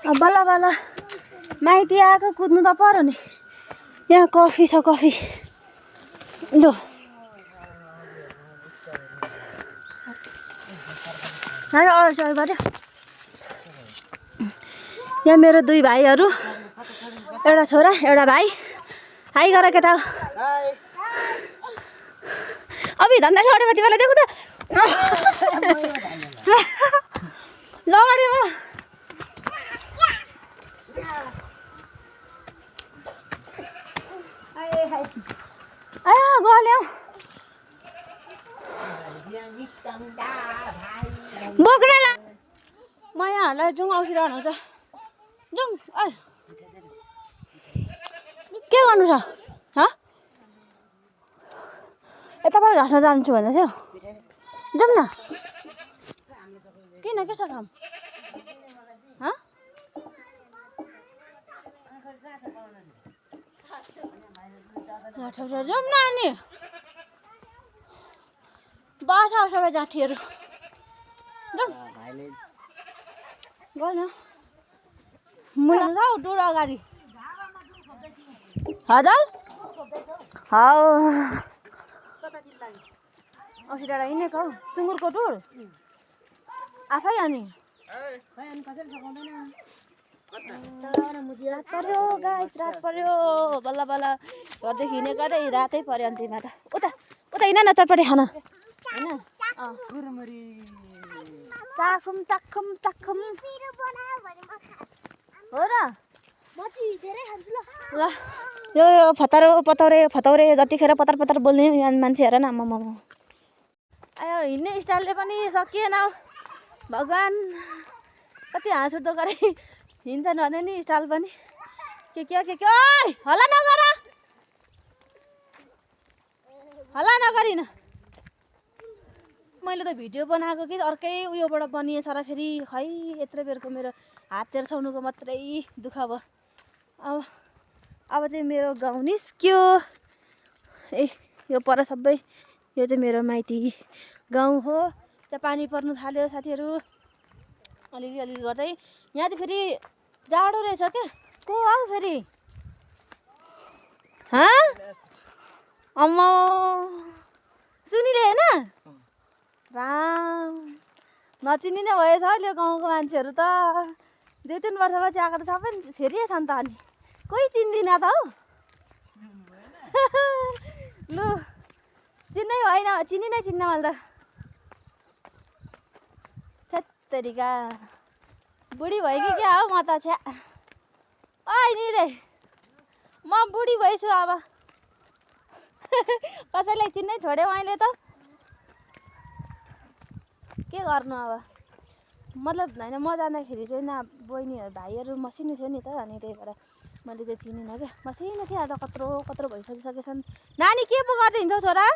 बल्ल बल्ल माइती आएको कुद्नु त पर्यो नि। यहाँ कफी छ कफी लु अर्डर गर्यो। यहाँ मेरो दुई भाइहरू एउटा छोरा एउटा भाइ। हाई गर केटा अभि धन्दा छोडेमा तिमीलाई देखु त लगाडीमा गल्यो बोक्नेला म यहाँहरूलाई जाउँ औँसिरहनु छ जाउँ के गर्नु छ यता पर घाँस्न जान्छु भन्दै थियो जाउँ न किन के छ काम जाउँ न अनि बस सबै जाँठीहरू जाउँ गयो मुला जाऊ डोर अगाडि हजुर हौ अस्ति डाँडा हिँडेको सुँगुरको टुर आफै अनि रात पर्यो गाइस रात पर्यो बल्ल बल्ल घरदेखि हिँडेको रे रातै पर्यो अन्तिममा त उता उता हिँड न चटपटी खान होइन चाखुम चाखुम चाखुम हो र ल यो फतारो पतौरे फतौरे जतिखेर पतर पतर बोल्ने मान्छे हेर न आम्मा आयो हिँड्ने स्टाइलले पनि सकिएन भगवान् कति हाँस उठ्दो गरे हिँड्छन् भने नि स्टाइल पनि के ओइ हल्ला नगर हल्ला नगरिन मैले त भिडियो बनाएको कि अर्कै उयोबाट बनिएछ र फेरि खै यत्रो बेरको मेरो हात तेर्साउनुको मात्रै दुःख भयो अब चाहिँ मेरो गाउँ निस्क्यो ए यो पर सबै यो चाहिँ मेरो माइती गाउँ हो। त्यहाँ पानी पर्नु थाल्यो साथीहरू अलिअलि गर्दै यहाँ चाहिँ फेरि जाडो रहेछ क्या को आऊ फेरि अम्मा सुनिले होइन राम नचिनिने भएछ अहिले गाउँको मान्छेहरू त 2-3 वर्षपछि आएको त सबै फेरि छ नि त अनि कोही चिन्दिनँ त हौ लु चिन्नै होइन चिन्न मैले त थेत्तेरिका बुढी भयो कि क्या हो म त छ्या ओइ नि रे म बुढी भइछु अब कसैलाई चिन्नै छोड्यो मैले त के गर्नु अब मतलब होइन म जाँदाखेरि चाहिँ न बहिनीहरू भाइहरू मसिनो थियो नि त अनि त्यही भएर मैले चाहिँ चिनिनँ क्या मसिनो थियो आज कत्रो भइसकिसकेछन्। नानी के पो गर्दै हिँड्छौ छोरा